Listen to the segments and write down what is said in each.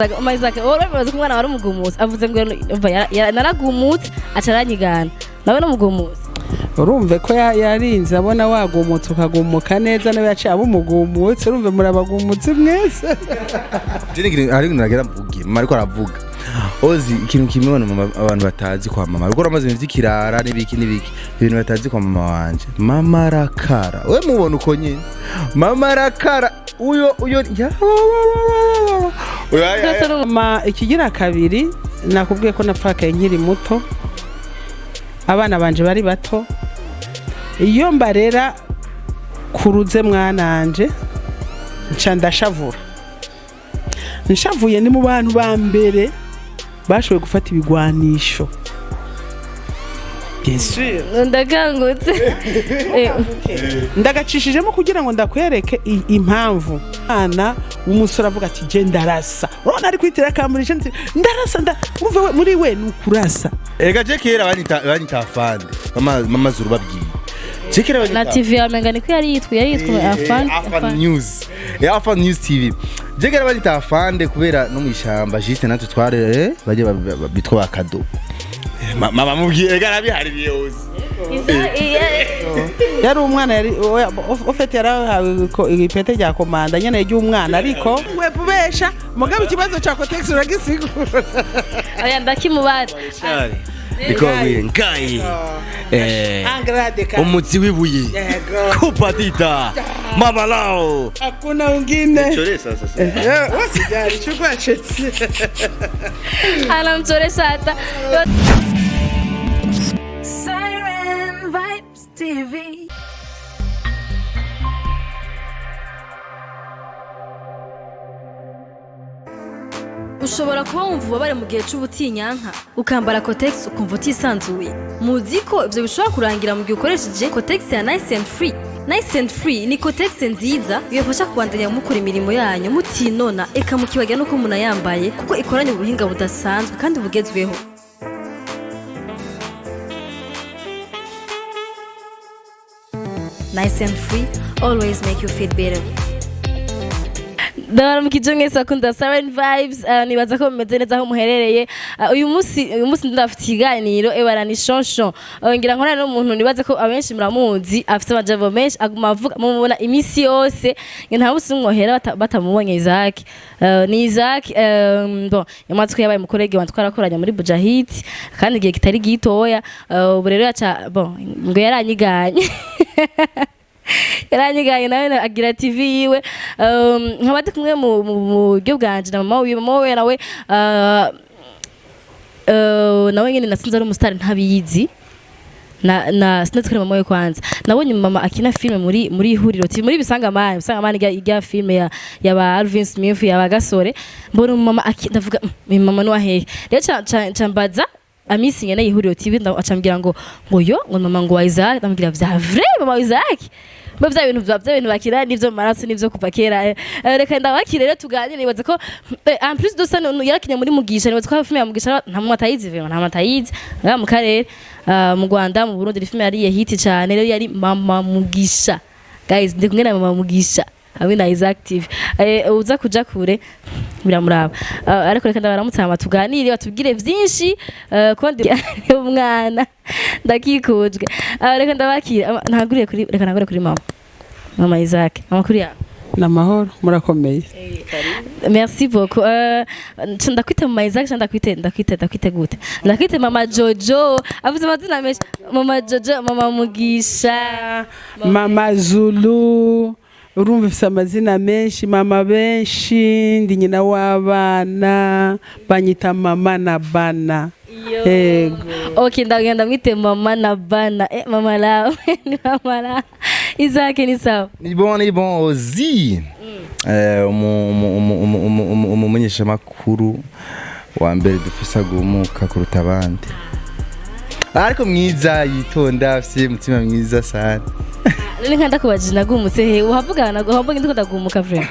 Isaac wowe urabibaza ko umwana wari umugumutsi, avuze ngo umva naragumutse, aca aranyigana nawe n'umugumutsi. Urumve ko yarinze abona wagumutse, ukagumuka neza, nawe yaciye aba umugumutse. Urumve murabagumutse mwese. Hari ibintu nagera mvuge mama ariko aravuga ozi ikintu kimwe abantu batazi kwa mama, ariko uramaze ibintu vy'ikirara n'ibiki n'ibiki, ibintu batazi kwa mama wanje. Mama arakara, we mubona uko nyene mama arakara, uyo uyo ya uyo. Ma ikigira kabiri, nakubwiye ko napfakaye nkiri muto, abana banje bari bato. Iyo mbarera kuruze mwananje, nca ndashavura. Nshavuye ni mu bantu ba mbere bashoboye gufata ibigwanisho, bien sûr. Ndakangutse. Ndagacishijemo kugira ngo ndakwereke impamvu mwana w'umusore avuga ati: "Je ndarasa." Urabona ari kwitira kamurisha nti ndarasa, nda urumva we muri we ni ukurasa. Erega je kera banyita afande mama, mama zuru babwiye je kera Na banyita TV yamenga niko yari yitwa Afan. Afan News, Afan News TV. Je kera banyita afande kubera no mwishamba juste natwe tware baje bitwa bakado. Mama mubwiye erega arabihaririye hose. Yari umwana, yari oya, ufite yarahawe ipete rya komanda nyene ry'umwana, ariko we kubesha mugabo ikibazo ca Cotex uragisigura. Oya, ndakimubaza. Niko babwiye ngai Angrade ka umutsi w'ibuye. Yego. Kupadita mama lao. Hakuna wengine. Wasijali, chukua cheti. Anamchoresha hata. Siren Vibes TV. Ushobora kuba wumva ububabare mu gihe c'ubutinyanka, ukambara Cotex ukumva utisanzuye. Muzi ko ivyo bishobora kurangira mu gihe ukoresheje Cotex ya Nice and Free. Nice and Free ni Cotex nziza ibafasha kubandanya mukora imirimo yanyu mutinona, eka mukibagira nuko umuntu ayambaye, kuko ikoranye ubuhinga budasanzwe kandi bugezweho. Nice and Free, always make you feel better. Ndabaramukije mwese akunda Siren Vibes. Nibaza ko mumeze neza aho muherereye. Uyu munsi ndafite ikiganiro ebara ni shonshon. Ngira nkorana n'umuntu nibaza ko abenshi muramuzi, afite amajambo menshi, aguma avuga, mumubona iminsi yose, ngira nta munsi umwohera batamubonye. Isaac, ni Isaac. Bon, yamaze ko yabaye umukolege wanje, twarakoranye muri Bujahid kandi igihe kitari gitoya. Ubu rero yaca, bon, ngo yaranyiganye nawe agira TV yiwe. Nkaba ndi kumwe mu buryo bwanje na mama wiwe. Mama wiwe nawe nawe nyene nasinze ari umusitari ntabizi na sinzi kuri mama we. Kwanza nabonye mama akina filme muri ihuriro TV, muri Bisangamani. Bisangamani ijya filme ya ba Alvin Smith, ya ba Gasore. Mbona mama ndavuga: "Uyu mama ni wahehe?" Rero ca mbaza Amisi nyene ihuriro TV, acambwira ngo yo ngo mama ngo wa Isaac. Ndamubwira: "Vya vrai, mama wa Isaac?" Mbe vya bintu bakira nivyo mu maraso, nivyo kuva kera. Reka ndabakire rero tuganire. Nibaza ko en plus de ça yarakinye muri Mugisha. Nibaza ko filme ya Mugisha nta muntu atayizi, vraiment nta muntu atayizi ngaha mu karere, mu Rwanda, mu Burundi. Filme yariye hit cyane. Rero yari mama Mugisha. Guys, ndi kumwe na mama Mugisha hamwe na Isaac TV. Uza kuja kure biramuraba. Ariko reka ndabaramutse hama tuganire, batubwire vyinshi, ko ndi umwana ndakikujwe. Reka ndabakira. Ntanguriye kuri, reka ntangure kuri mama Isaac. Amakuru yawe? Namahoro, murakomeye. Merci beaucoup. Ndakwite mama Isaac cyangwa ndakwite gute? Ndakwite mama Jojo? Avuze amazina menshi: mama Jojo, mama Mugisha. Mama Zulu, urumva ifise amazina menshi, mama benshi. Ndi nyina w'abana, banyita mama na bana. Yego. Okay, ndagenda mwite mama na bana. Mama lawe ni mama la Isaac, ni sawa? Ni bon, ni bon ozi. Umumenyeshamakuru wa mbere dufise agumuka kuruta abandi, ariko mwiza, yitonda, afise umutima mwiza sana. None nka ndakubajije nagumutse he? Uhavugana uhavuga ndiko ndagumuka vraiment.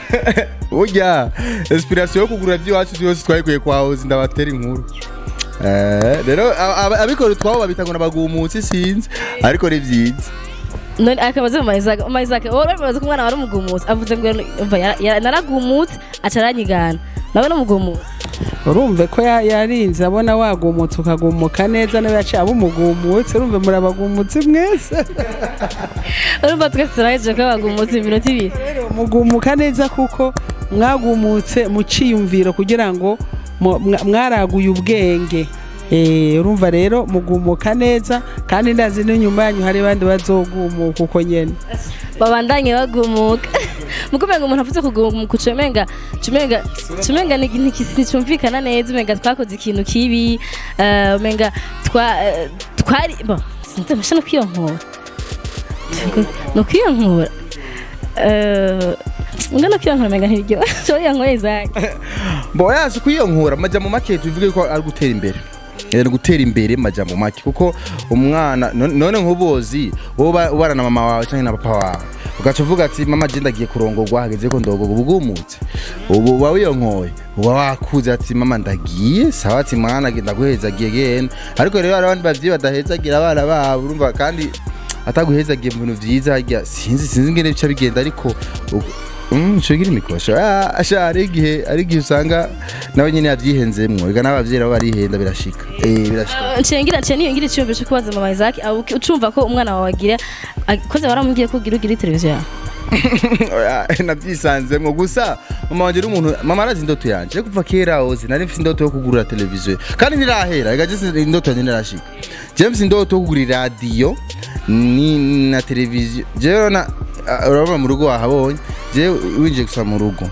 Burya inspiration yo kugura iby'iwacu byose twayikuye kwa Ozi. Ndabatera inkuru. Rero abikora utwabo babita ngo nabagumutse, sinzi, ariko ni byiza. None akabazo, mama Isaac, mama Isaac wowe urabibaza ko umwana wari umugumutsi, avuze ngo umva naragumutse, aca aranyigana nawe n'umugumutsi. Urumve ko yarinze abona wagumutse, ukagumuka neza, nawe yaciye aba umugumutse. Urumve murabagumutse mwese. Urumva twese turahejeje ko bagumutse iminota 2. Rero mugumuka neza kuko mwagumutse mu ciyumviro, kugira ngo mwaraguye ubwenge. Urumva rero mugumuka neza, kandi ndazi n'inyuma yanyu hari abandi bazogumuka uko nyene. Babandanye bagumuka. Mukumenga umuntu avuze kugumuka, ucumenga nticumvikana neza, umenga twakoze ikintu kibi, umenga twari bo sinzi amasha no kwiyonkora, no kwiyonkora, nga no kwiyonkora, umenga ntiryo yankoye Isaac. Bo yazi kuyiyonkura majambo make, tuvuge ko ari gutera imbere. Ni gutera imbere majambo make, kuko umwana none nk'ubozi wowe ubana na mama wawe canke na papa wawe, ugaca uvuga ati: "Mama, je ndagiye kurongorwa, hageze ko ndogorwa." Ubugumutse ubu uba wiyonkoye, uba wakuze, ati: "Mama, ndagiye." Sawa, ati: "Mwana, genda guhezagiye, genda." Ariko rero hari abandi bavyeyi badahezagira abana babo, urumva, kandi ataguhezagiye mu bintu vyiza harya, sinzi ingene bica bigenda, ariko nshugira imikosho. Asha hari igihe usanga nawe nyene yavyihenzemwo. Ega n'abavyeyi nabo barihenda, birashika, birashika. Nshengira nce niyo ngira icyumviro cyo kubaza mama Isaac, ucumva ko umwana wawe agira koze, waramubwiye ko ugira ugire televiziyo yawe? Oya, navyisanzemwo gusa. Mama wanje ari umuntu, mama arazi indoto yanje kuva kera hose. Nari mfise indoto yo kugurura televiziyo kandi ntirahera. Ega je indoto yanje ntirashika. Je mfise indoto yo kugura iradiyo ni na televiziyo. Jewe na urabona mu rugo wahabonye, je winjiye gusa mu rugo,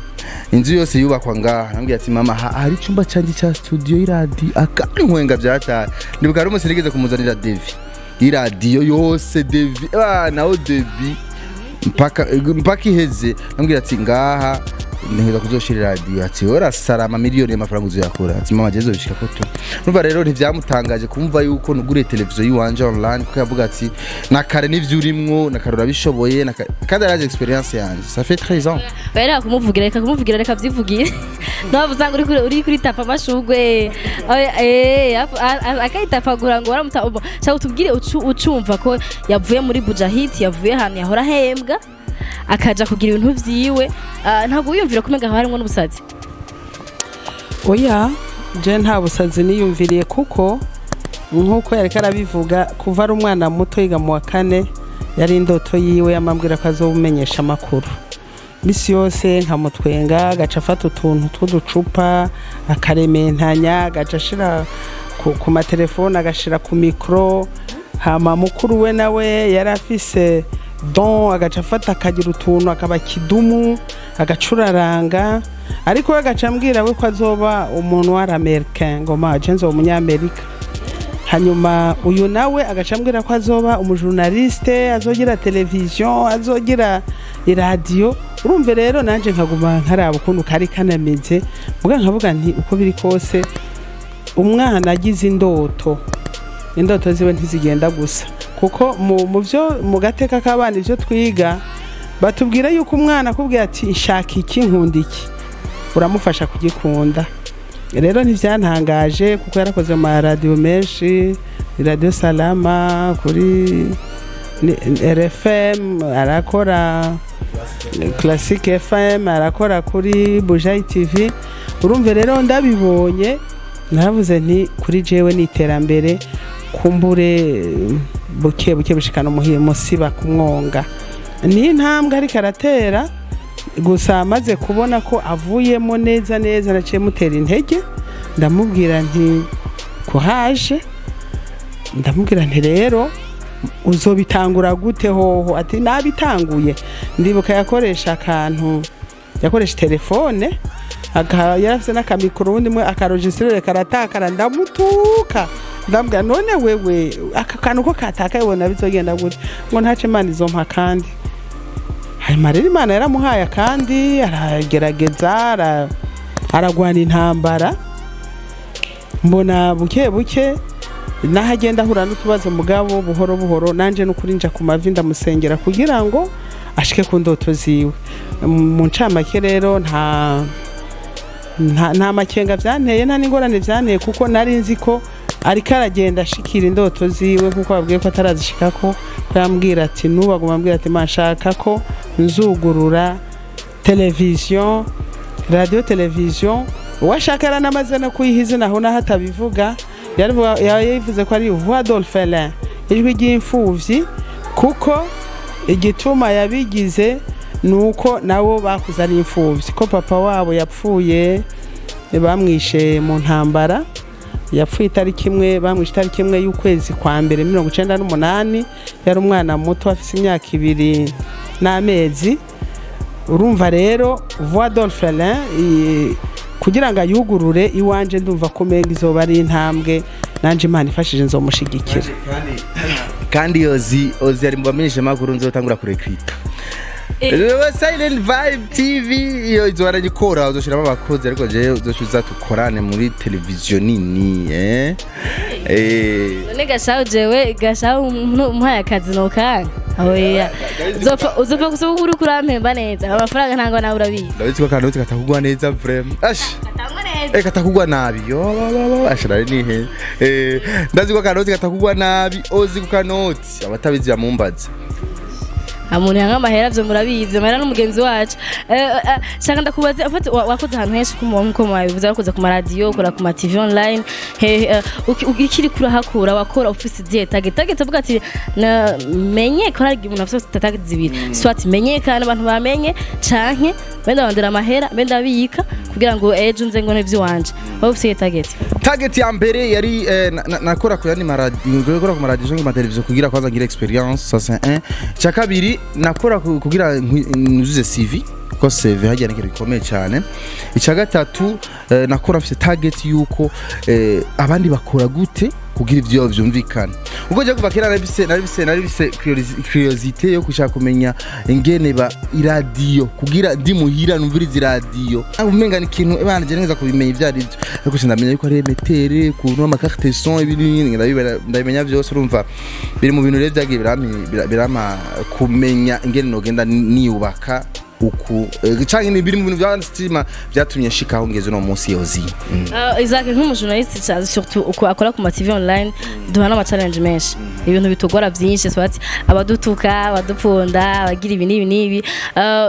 inzu yose yubakwa ngaha, nambwiye ati: "Mama, hari icyumba cyanjye cya studio y'iradiyo." Akantwenga byataye. Ndibuka hari umunsi nigeze kumuzanira devis y'iradiyo yose, devis, naho devis mpaka iheze. Nambwira ati: "Ngaha ntegeza kuzoshira iradiyo." Ati: "Ora miliyoni y'amafaranga uzoyakura?" Ati: "Mama, jezo bishika ko tu." Numva rero ntivyamutangaje kumva yuko nuguriye televiziyo yiwanje online, kuko yavuga ati: "Na kare nivyo urimwo, na kare urabishoboye." Kandi arazi expérience yanje, ça fait 13 ans. Reka kumuvugira, reka kumuvugira, reka vyivugire. Nawe usanga uri kuri tapa amashugwe. Oya, akayitapagura ngo waramuta. Shaka utubwire ucumva ko yavuye muri Bujahit, yavuye ahantu yahora ahembwa, akaja kugira ibintu vyiwe. Ntabwo wiyumvira ko umenga haba harimwo n'ubusazi? Oya, je nta busazi niyumviriye, kuko nk'uko yariko arabivuga, kuva ari umwana muto yiga mu wa kane, yari indoto yiwe. Yamambwira ko azobumenyesha amakuru. Misi yose nkamutwenga, agaca afata utuntu tw'uducupa akarementanya, agaca ashira ku matelefone, agashira ku mikoro. Hama mukuru we nawe yari afise don, agaca afata akagira utuntu akaba kidumu, agacuraranga. Ariko we agaca ambwira we ko azoba umuntu wari Americain, ngo ma je nzoba umunyamerika. Hanyuma uyu nawe agaca ambwira ko azoba umujournaliste, azogira televiziyo, azogira iradiyo. Urumve rero nanje nkaguma nkaraba ukuntu kari kanameze, muga nkavuga nti uko biri kose umwana agize indoto, indoto ziwe ntizigenda gusa, kuko mu byo mu gateka k'abana, ibyo twiga, batubwira yuko umwana akubwira ati: "Nshaka iki, nkunda iki," uramufasha kugikunda. Rero ntibyantangaje kuko yarakoze mu maradiyo menshi, Radiyo Salama, kuri RFM arakora, Classic FM arakora, kuri Bujayi TV. Urumve rero ndabibonye naravuze nti kuri jewe ni iterambere, kumbure buke buke bushikana musiba kumwonga. Ni intambwe ariko aratera. Gusa amaze kubona ko avuyemo neza neza, naciye mutera intege, ndamubwira nti kuhaje, ndamubwira nti: "Rero uzobitangura gute hoho?" Ati: "Nabitanguye." Ndibuka yakoresha akantu, yakoresha telefone, yarafise n'akamikoro, ubundi mwe akarojisirere karatakara. Ndamutuka, ndambwira: "None wewe aka kantu ko katakaye ubona bizogenda gute?" Ngo ntace, Imana izompa. Kandi hanyuma rero Imana yaramuhaye, akandi aragerageza, aragwana intambara. Mbona buke buke naho agenda ahura n'utubazo, mugabo buhoro buhoro nanje n'ukuri nja ku mavi ndamusengera kugira ngo ashike ku ndoto ziwe. Mu ncamake rero nta makenga vyanteye, nta n'ingorane vyanteye, kuko nari nzi ko ariko aragenda ashikira indoto ziwe, kuko babwiye ko atarazishikako, ko yambwira ati, n'ubu aguma ambwira ati: "Nshaka ko nzugurura televiziyo, radiyo televiziyo." Uwashaka yaranamaze no kuyiha izina, aho naho atabivuga. Yavuze ko ari Voix d'orphelin, ijwi ry'imfuvyi, kuko igituma yabigize ni uko nabo bakuze ari imfuvyi, ko papa wabo yapfuye, bamwishe mu ntambara. Yapfuye itariki imwe, bamwishe itariki 1 y'ukwezi kwa mbere 98. Yari umwana muto, afise imyaka 2 n'amezi. Urumva rero, Voix d'orphelin kugira ngo ayugurure iwanje, ndumva ko umenga izoba ari intambwe. Nanje Imana ifashije nzomushigikira. Kandi Ozi ari mu bamenyesha makuru nzotangura kurekrita. Rero Silent Vibe TV iyo izo baragikora, uzoshiramo abakozi, ariko jewe uzoshuza tukorane muri televiziyo nini, eh eh. None gashaho, jewe gashaho umuhaye akazi nokanga? Oya, uzopfa gusa uri kurampemba neza amafaranga, ntango nawe urabizi. Ndabizi ko akantu katakugwa neza vraiment, ash. Katangwa neza. Eh, katakugwa nabi, yo ba, ba, ba, ash, nari nihe, eh, ndazi ko akanoti katakugwa nabi. Ozi ku kanoti, abatabizi bamumbaza. Umuntu yanga amahera, vyo murabizi, amahera n'umugenzi wacu. Shaka ndakubaze, afate wakoze ahantu henshi nkuko mwabivuze, wakoze ku maradiyo, ukora ku ma TV online hehe, ikiri kurahakura wakora ufise izihe target? Avuga ati menye ko hari umuntu afise target zibiri: soit menyekana, abantu bamenye, canke benda bandira amahera, benda bika kugira ngo ejo nze ngo n'ivy'iwanje. Wowe ufise iyihe target? Target ya mbere yari nakora ku yandi maradiyo, nakora ku maradiyo cyangwa amateleviziyo kugira kwanza ngire expérience, ça c'est un. Cya kabiri, nakora kugira nuzuze CV, ko CV hajya ni ikintu gikomeye cyane. Icya gatatu, nakora mfite target yuko abandi bakora gute kugira ivyo vyumvikana. Ubwo je kuva kera narabise curiosité yo gushaka kumenya ingene ba iradiyo, kugira ndi muhira numviriza iradiyo, umenga ni ikintu ebana je neza kubimenya ivyo ari byo, ariko sindamenya yuko ari émetteur, kuntu ama carte son, ibindi ndabimenya vyose. Urumva, biri mu bintu rero vyagiye birampa kumenya ingene nogenda niyubaka uku, canke ni biri mu bintu vya vyatumye nshikaho ngeze uno munsi yozi. Isaac, nk'umujournaliste cyane, surtout uko akora ku ma TV online, duhana ama challenge menshi, ibintu bitugora byinshi, swati abadutuka, abadupfunda, abagira ibi n'ibi n'ibi.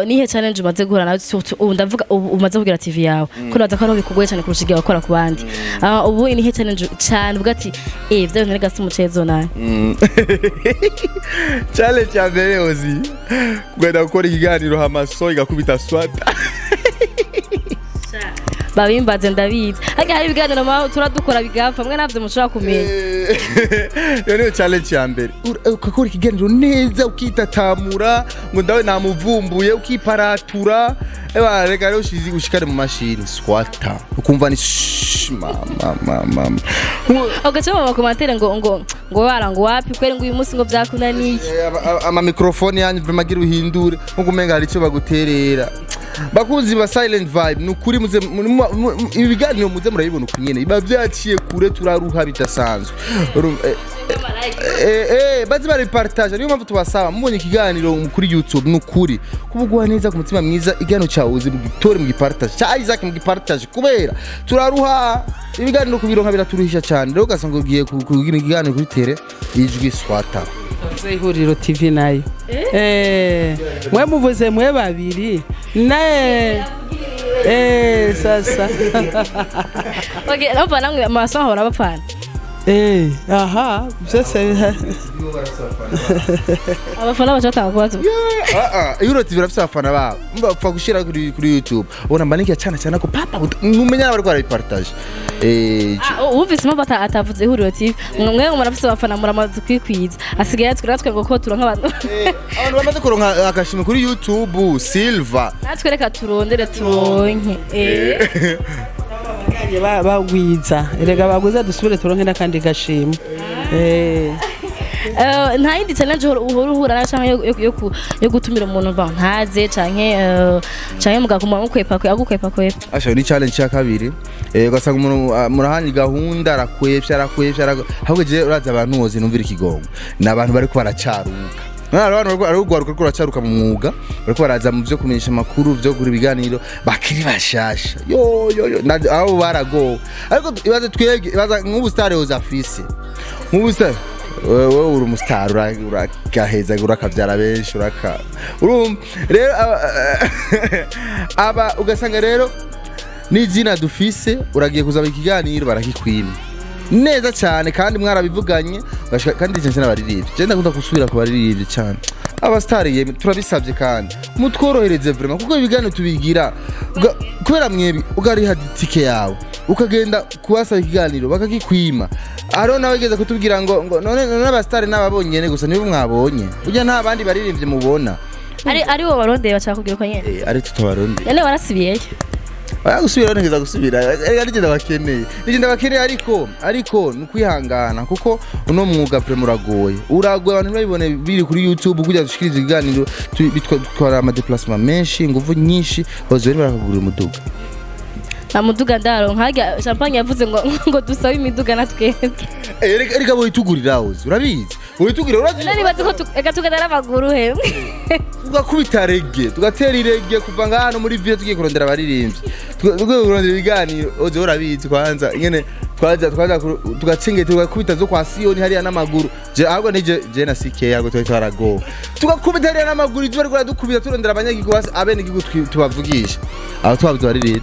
Nihe challenge umaze guhura nawe, surtout ubu ndavuga ubu umaze kugira TV yawe, ko naza ko ariho bikugoye cyane kurusha igihe wakora ku bandi? Ubu nihe challenge cyane uvuga ati eh, vya bintu rega si umucezo nawe? Challenge ya mbere, ozi, kugenda gukora ikiganiro hamaso igakubita swata. Babimbaze, ndabizi, harya hari ibiganiro turadukora bigapfa, mwe navyo mushobora kumenya. Iyo niyo challenge ya mbere. Ugakora ikiganiro neza, ukitatamura ngo ndawe namuvumbuye, ukiparatura. Eba reka rero ushikare mu mashini, swata ukumva ni shh, mama mama mama. Ugaca mu makomantere ngo wara ngo wapi kweri, ngo uyu munsi ngo vyakunaniye. Ama microphone yanyu vraiment agira uhindure, nkuko umenga hari icyo baguterera. Bakunzi ba Silent Vibe, ni ukuri muze ibi biganiro muze murabibona uku nyene biba vyaciye kure, turaruha bidasanzwe. Baze barabipartage. Niyo mpamvu tubasaba, mubonye ikiganiro kuri YouTube, ni ukuri kubugwa neza ku mutima mwiza, ikiganiro cyawe uzi mugitore, mugipartage, cya Isaac mugipartage, kubera turaruha, ibiganiro kubironka biraturuhisha cyane. Rero ugasanga ugiye kugira ikiganiro kuri tele, ijwi swata. Ihuriro TV nayo, mwe muvuze mwe babiri naye, sasa. Okay, urumva namwe amaso ahora bapfana. Aha byose. Abafana baca batanga kubazo. Ihuriro TV irafise abafana babo, bapfa gushira kuri YouTube, ubona mbanikiya cyane cyane ko papa numenya bariko barabipartage. Wumvise impamvu atavuze Ihuriro TV? Mwe murafise abafana, muramaze kwikwiza, asigaye yatwe natwe ngo ko turonka abantu. Abantu bamaze kuronka agashimwe kuri YouTube Silver. Natwe reka turondere turonke. Bagwiza erega, bagwiza dusubire turonke n'akandi gashimwe. Nta yindi challenge uhora uhura nayo, canke yo gutumira umuntu ba ntaze, canke mugakuma mukwepa agukwepa kwepa? Asha, ni challenge ya kabiri. Ugasanga umuntu, murahanye gahunda, arakwepfya, arakwepfya, ahubwo je uraza abantu wozi numvira ikigongo ni abantu bariko baracaruka. None abantu bariko arugwaruka, bariko baracaruka mu mwuga, bariko baraza mu vyo kumenyesha amakuru, vyo gura ibiganiro, bakiri bashasha, yo yo yo, abo baragowe. Ariko ibaze twebwe, ibaza nk'ubu star yoza afise nk'ubu star, wewe uri umustar, urakaheza, urakavyara benshi, uraka urumva rero aba ugasanga rero N'izina dufise, uragiye kuzaba ikiganiro barakikwima neza cyane, kandi mwarabivuganye kandi cyane cyane abaririmbyi. Je ndakunda gusubira ku baririmbyi cyane, abasitari. Yemwe, turabisabye kandi mutworohereze vraiment, kuko ibiganiro tubigira kubera mwebwe. Ugariha tike yawe, ukagenda kubasaba ikiganiro, bakakikwima. Hariho nawe igeze kutubwira ngo none abasitari n'ababonyene gusa nibo mwabonye, burya nta bandi baririmbyi mubona. Ari bo barondeye, bashaka kugira uko nyene. Eh, ari tutabarundi. None warasubiyeyo? Oya, gusubira ntegeza gusubira, erega nigenda bakeneye, nigenda bakeneye, ariko ni ukwihangana, kuko uno mwuga vraiment uragoye, uragoye. Abantu ntibabibone biri kuri YouTube kugira dushikirize ibiganiro, bitwara ama déplacement menshi, inguvu nyinshi. Bose bari barakagurira umuduga. Nta muduga ndaronka. Harya Champagne yavuze ngo dusabe imiduga na twebwe. Eh, erega boyitugurira, uzi, urabizi, boyitugurira, urazi. None nibaze ko reka tugenda n'amaguru he? Tugakubita reggae, tugatera ireggae kuva ngaha no muri ville, tugiye kurondera abaririmbyi, tugiye kurondera ibiganiro. Oze urabizi kwanza ingene twaja tugacengera, tugakubita zo kwa Siyoni hariya n'amaguru. Je ahubwo ni je na CK, ahubwo twari twaragowe, tugakubita hariya n'amaguru, izuba riko radukubita, turondera abanyagihugu basi abenegihugu tubavugisha, aho twabuze abaririmbyi.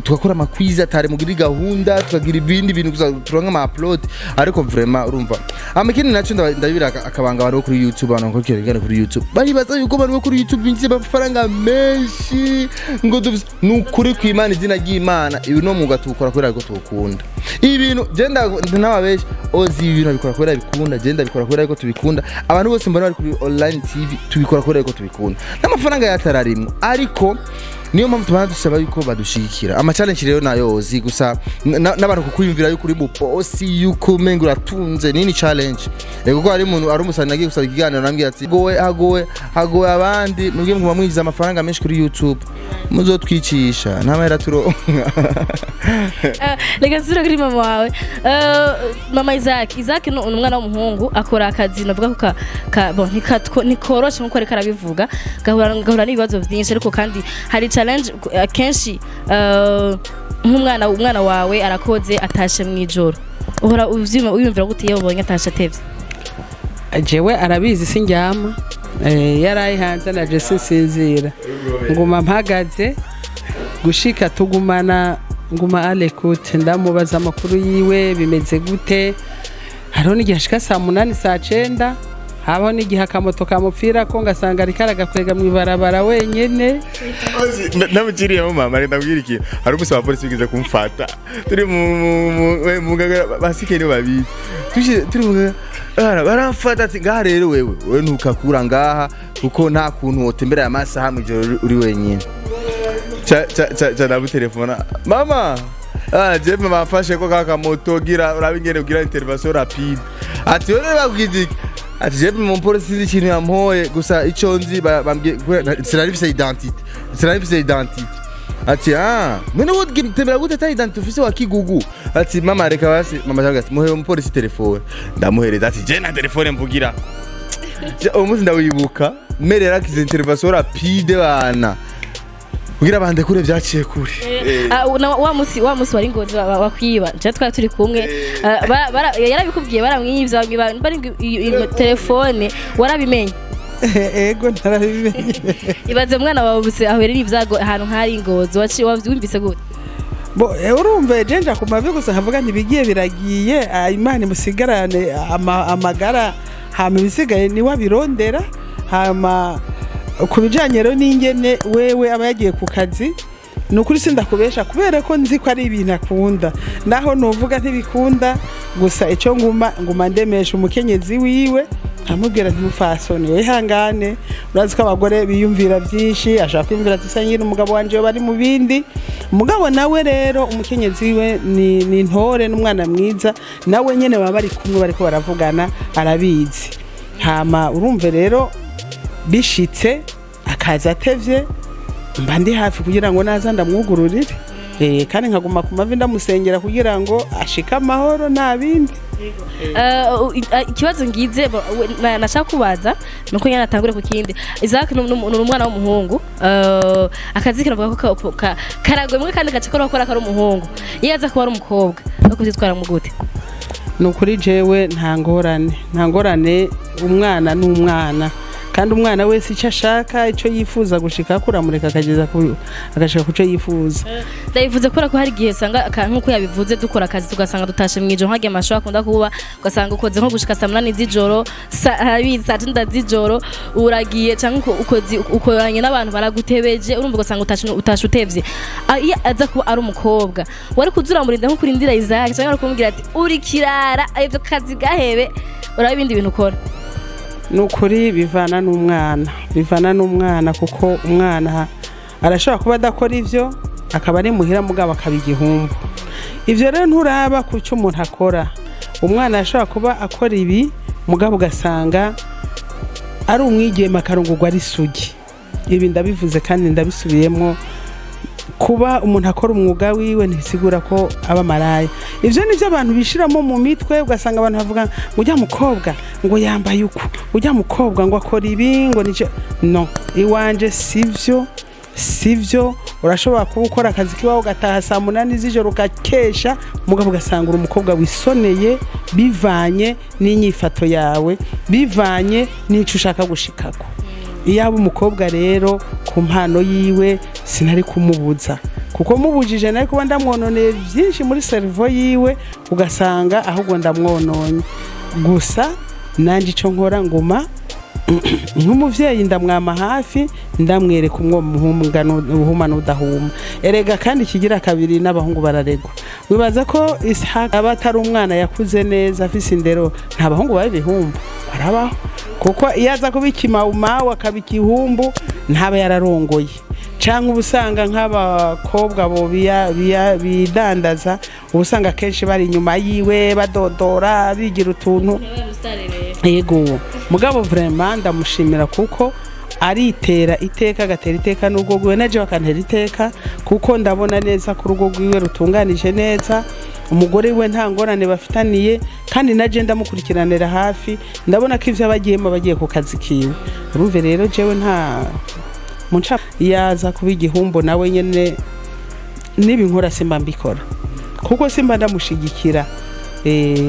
Tugakora ama quiz atari mugira gahunda, tukagira ibindi bintu gusa turonka ama upload. Ariko vraiment urumva amakini naco ndabibira akabanga abantu bo kuri YouTube. Abantu bakora ibiganiro kuri YouTube baribaza yuko abantu bo kuri YouTube binjiza amafaranga menshi, ngo ni ukuri kw'Imana, izina ry'Imana, ibi no mwuga tuwukora kubera ko tuwukunda. Ibi bintu je ntababesha, ozi, ibi bintu abikora kubera bikunda, je ndabikora kubera ko tubikunda. Abantu bose mbona bari kuri online TV tubikora kubera ko tubikunda, n'amafaranga yatararimwo. Ariko niyo mpamvu tubana dusaba yuko badushigikira. Ama challenge rero nayo ozi gusa n'abantu kukwiyumvira yuko uri mu bosi, yuko umenga uratunze, nini challenge. Ego, kuko hari umuntu ari umusani nagiye gusaba ikiganiro, nambwiye ati gowe hagowe hagowe abandi mwebwe muguma mwinjiza amafaranga menshi kuri YouTube, muzotwicisha nta mahera turonka. Reka nsubire kuri mama wawe. Mama Isaac, Isaac ni umwana w'umuhungu akora akazi navuga ko bon, ntikoroshe nkuko ariko arabivuga, gahura n'ibibazo byinshi. Ariko kandi hari challenge akenshi, nk'umwana, umwana wawe arakoze atashe mu ijoro, uhora wiyumvira gute iyo ubonye atashe atevye? Jewe arabizi, sindyama. Yaraye hanze naje sinsinzira, nguma mpagaze gushika tugumana, nguma à l'écoute, ndamubaza amakuru yiwe bimeze gute. Hariho n'igihe ashika saa 8, saa 9, habaho n'igihe akamoto kamupfira ko ngasanga ariko aragakwega mw'ibarabara wenyene. Namukiriyemo mama, reka ndabwira ikintu. Hari umunsi abapolisi bigeze kumfata turi mu ngagara, basike nibo babizi. Turi mu ngagara, baramfata ati ngaha rero wewe ntukakura ngaha, kuko nta kuntu wotembera aya masaha mw'ijoro uri wenyine. Ca ndamutelefona: "Mama, je mama bamfashe ko kaka moto, gira urabe ingene ugira intervention rapide." Ati wewe bakubwiza iki? Ati je mu polisi sinzi ikintu yampoye, gusa ico nzi bambwiye sinari mfise identité, sinari mfise identité. Ati ah, none wowe tembera gute ata identité ufise wa kigugu? Ati mama, reka basi. Mama cyangwa ati muhe umupolisi telefone. Ndamuhereza, ati je na telefone mvugira. Uwo munsi ndawibuka mere yarakize intervention rapide bana kugira bande kure vyaciye kure. Ah, wa musi wari Ngozi wakwiba, je twari turi kumwe. Ah, yarabikubwiye, baramwivye, bamwiba bari iyo telefone, warabimenye? Ego, narabimenye. Ibaze umwana wawe buse ahuye n'ibyago ahantu nk'ari Ngozi, waciye wavyumvise gute? Bo urumva je nja ku mavi gusa nkavuga ntibigiye biragiye, Imana imusigarane amagara, hama ibisigaye niwe abirondera. Hama ku bijanye rero n'ingene wewe aba yagiye ku kazi, ni ukuri sindakubesha, kubera ko nzi ko ari ibintu akunda, naho nuvuga ntibikunda. Gusa icyo nguma ndemesha umukenyezi wiwe, nkamubwira nti mufasoni wihangane, urazi ko abagore biyumvira byinshi, ashaka kwiyumvira ati se nyine umugabo wanje bari mu bindi. Umugabo nawe rero, umukenyezi we ni intore n'umwana mwiza, nawe nyene baba bari kumwe bariko baravugana, arabizi. Hama urumve rero bishitse akaza atevye, mba ndi hafi kugira ngo naza ndamwugururire. Kandi nkaguma ku mavi ndamusengera kugira ngo ashike amahoro, nta bindi. Ikibazo ngize nashaka kubaza nuko nyine natangure ku kindi. Isaac ni umwana w'umuhungu. Akazi karavuga ko karagwemwe kandi gace ko gukora kari umuhungu. Iyo aza kuba ari umukobwa, no kuvyitwara mu gute? Ni ukuri jewe nta ngorane, nta ngorane, umwana ni umwana. Kandi umwana wese icyo ashaka, icyo yifuza gushika, kuramureka akageza agashika ku cyo yifuza. Ndabivuze kubera ko hari igihe usanga nk'uko yabivuze, dukora akazi tugasanga dutashe mu ijoro, nk'agiye amashuri akunda kuba, ugasanga ukoze nko gushika saa 8 z'ijoro, saa 9 z'ijoro uragiye, cyangwa ukoze ukoranye n'abantu baragutebeje, urumva ugasanga utashe utevye. Iyo aza kuba ari umukobwa, wari kuza uramurinda nko kurindira Isaac, cyangwa wari kumubwira ati uri kirara, ibyo kazi gahebe, uraba ibindi bintu ukora? Ni ukuri bivana n'umwana, bivana n'umwana, kuko umwana arashobora kuba adakora ivyo, akaba ari muhira, mugabo akaba igihumbu. Ivyo rero nturaba ku cyo umuntu akora. Umwana arashobora kuba akora ibi, mugabo ugasanga ari umwigeme akarongorwa ari sugi. Ibi ndabivuze kandi ndabisubiyemo: kuba umuntu akora umwuga wiwe ntibisigura ko aba maraya. Ivyo nivyo abantu bishiramo mu mitwe, ugasanga abantu bavuga ngo ujya mukobwa ngo yambaye uku, ujya mukobwa ngo akora ibi, ngo nico. No iwanje sivyo, sivyo. Urashobora kuba ukora akazi kiwawe, ugataha saa 8 z'ijoro, ugakesha, mugabo ugasanga uri umukobwa wisoneye, bivanye n'inyifato yawe, bivanye n'ico ushaka gushikako. Iyo aba umukobwa rero ku mpano yiwe, sinari kumubuza, kuko mubujije nari kuba ndamwononeye byinshi muri cerveau yiwe, ugasanga ahubwo ndamwononye. Gusa nanjye icyo nkora, nguma nk'umuvyeyi ndamwama hafi, ndamwereka umwo uhuma n'udahuma. Erega kandi ikigira kabiri, n'abahungu bararegwa. Wibaza ko Ishaq aba atari umwana yakuze neza, afise indero? Nta bahungu baba ibihumbu, barabaho. Kuko iyo aza kuba ikimawumawu, akaba ikihumbu, ntaba yararongoye. Canke uba usanga nk'abakobwa bo bidandaza, uba usanga akenshi bari inyuma yiwe, badodora, bigira utuntu. Yego, mugabo vraiment ndamushimira, kuko aritera iteka, agatera iteka n'urugo rwiwe, naje bakantera iteka, kuko ndabona neza ko urugo rwiwe rutunganije neza, umugore we nta ngorane bafitaniye. Kandi naje ndamukurikiranira hafi, ndabona ko ivyo abagiyemo bagiye ku kazi kiwe. Urumve rero, jewe nta munca yaza kuba igihumbo, nawe nyene nibinkora simba mbikora, kuko simba ndamushigikira.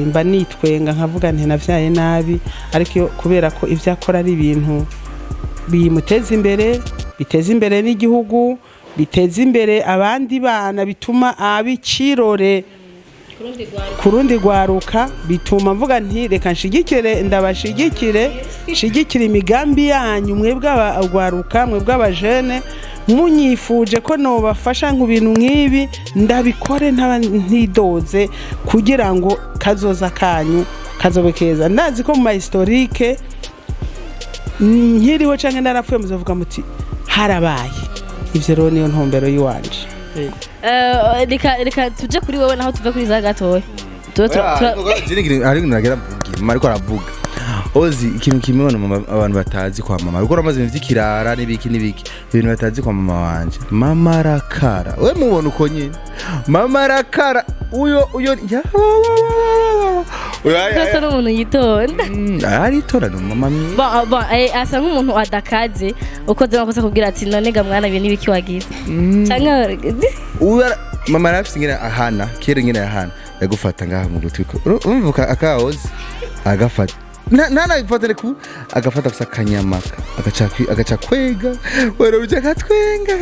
Mba nitwenga nkavuga nti navyaye nabi. Ariko kubera ko ivyo akora ari ibintu bimuteza imbere, biteza imbere n'igihugu, biteza imbere abandi bana, bituma abicirore ku rundi rwaruka, bituma mvuga nti reka nshigikire, ndabashigikire, nshigikire imigambi yanyu mwebwe abarwaruka, mwebwe abajene. Munyifuje ko nobafasha mu bintu nk'ibi, ndabikore ntaba ntidoze, kugira ngo kazoza kanyu kazobe keza. Ndazi ko mu ma historique nkiriho canke narapfuye, muzovuga muti harabaye ivyo. Rero niyo ntumbero y'iwanje. Reka tuje kuri wowe, naho tuve kuri za gatoya. Tube Hari ibintu nagira mvuge. Mama ariko aravuga, ozi ikintu kimwe abantu batazi kwa mama, ariko uramaze ibintu vy'ikirara n'ibiki n'ibiki, ibintu batazi kwa mama wanje: mama arakara. We mubona uko nyene mama arakara, uyo uyo ya uyo. Asa n'umuntu yitonda. Aritora, ni mama mwiza. Bon, bon, asa nk'umuntu adakaze, ukoze amakosa akubwira ati none ga mwana, ibi n'ibiki wagize? Canke Uyu mama arafise ingene ahana. Kera ingene yahana, yagufata ngaha mu gutwi, urumva akahoze agafata, ntanabifatire ku agafata gusa akanyamaka, agaca kwega wero uja akatwenga,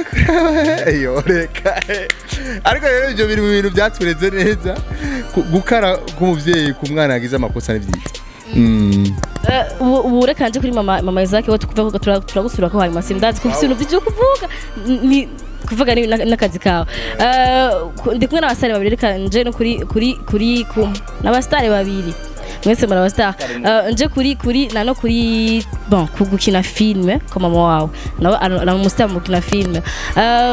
iyo reka. Ariko rero ivyo biri mu bintu byatureze neza. Gukara k'umuvyeyi ku mwana yagize amakosa ni vyiza. Ubu reka nje kuri mama Isaac, we tukuva ko turagusubira ko hanyuma. Sindazi ko ufite ibintu byinshi byo kuvuga, ni kuvuga ni n'akazi kawe. Ndi kumwe n'abasitari babiri. Reka nje no kuri ku n'abasitari babiri, mwese muri abasitari. Nje kuri na no kuri, bon, ku gukina filme ko mama wawe nawe ari umusitari mu gukina filme.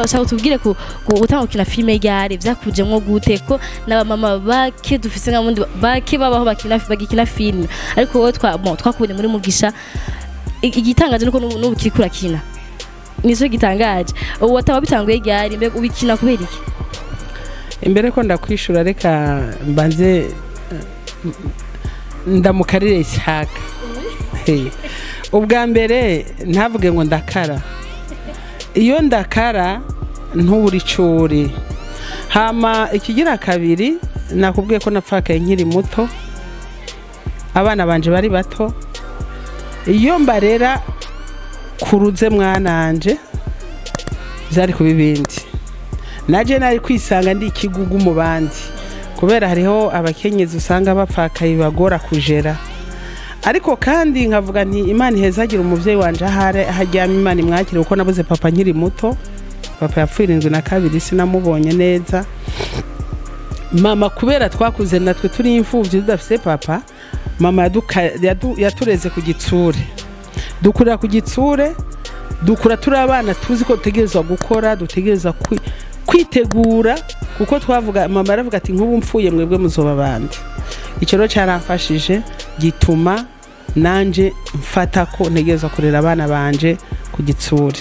Shaka utubwire ku gutanga gukina filme ryari, vyakujemwo gute, ko n'abamama bake dufise nk'abundi bake babaho bakina, bagikina filme, ariko wowe bon, twakubonye muri Mugisha. Igitangaje nuko n'ubu kiriko urakina, nico gitangaje. Ubu wataba bitanguye ryari? Mbega ubikina kubera iki? Imbere ko ndakwishura, reka mbanze ndamukarire Ishaka. Hey. Ubwa mbere ntavuge ngo ndakara. Iyo ndakara ntubura icuri. Hama ikigira kabiri, nakubwiye ko napfakaye nkiri muto, abana banje bari bato. Iyo mbarera Kuruze mwananje, byari kuba ibindi. Naje nari kwisanga ndi ikigugu mu bandi, kubera hariho abakenyezi usanga bapfakaye bagora kujera. Ariko kandi nkavuga nti Imana ihezagira umuvyeyi wanje ahare aharyamye, Imana imwakire, kuko nabuze papa nkiri muto. Papa yapfuye 72, sinamubonye neza. Mama, kubera twakuze natwe turi imfuvyi tudafise papa, mama yatureze ku gitsure, dukurira ku gitsure, dukura turi abana tuzi ko dutegerezwa gukora, dutegerezwa kwitegura, kuko twavuga, mama aravuga ati: "Nk'ubu mfuye, mwebwe muzoba abandi." Icyo rero cyaramfashije, gituma nanje mfata ko ntegerezwa kurera abana banje ku gitsure.